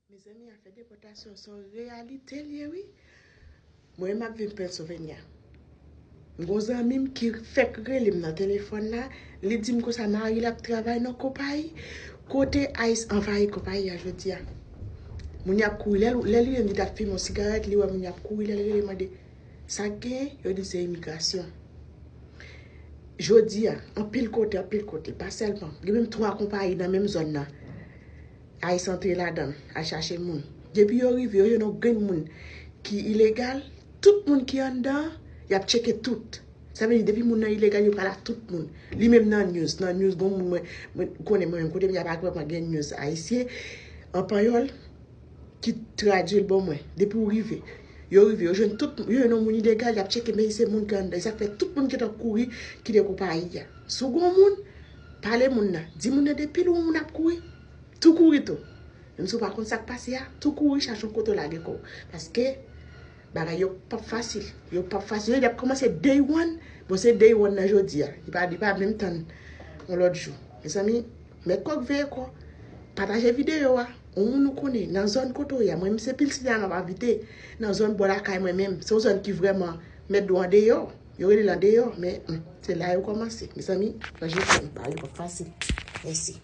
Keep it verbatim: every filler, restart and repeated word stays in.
Mezanmi, afè depòtasyon se yon reyalite l ye, wi. Mwen, m ap viv Pennsylvania. M gon zanmi m ki fèk rele m nan telefòn la, li di m konsa mari l ap travay nan konpayi, kote ICE anvayi konpayi a jodi a. Moun y ap kouri, lè, lè li menm li t ap fimen yon sigarèt, li wè moun y ap kouri, lè li rele mande, sa k genyen, yo di se imigrasyon. Jodi a, anpil kote, anpil kote, pa sèlman, gen menm twa konpayi nan menm zòn nan. ICE antre ladan l, al chache moun. Depi yo rive, yo jwenn yon grenn moun ki ilegal, tout moun ki anndan an, y ap tcheke tout. Sa vle di, depi moun nan ilegal, yo pral a tout moun. Li menm nan news, nan news, gon moun mwen, mwen konnen mwen menm, kote m ye a pa vrèman gen news ayisyen, an panyòl, ki tradui l ban mwen. Depi w rive, yo rive, yo jwenn tout, yo jwenn yon moun ilegal, y ap tcheke, men se moun ki anndan. E sa k fè tout moun gentan kouri kite konpayi a. Si w gon moun, pale moun nan. Di moun nan depi l wè yon moun ap kouri, tou kouri tou. Menm si w pa konn sa k pase a, tou kouri chache yon kote w lage kò w. Paske bagay yo p ap fasil. Yo p ap fasil. Yo di ap kòmanse day one. Bon, se day one nan jodi a. Li pa, li pa menm tann yon lòt jou. Mezanmi, met kò k veye kò. Pataje videyo a. Yon moun ou konnen, nan zòn kote w ye a. Mwen menm se Pennsylvania m ap abite. Nan zòn bò lakay mwen menm. Se yon zòn ki vrèman met dlo andeyò. Yo rele l andeyò, men hmm, se la yo kòmanse. Mezanmi, ranje kò nou, bagay yo p ap fasil. Mèsi.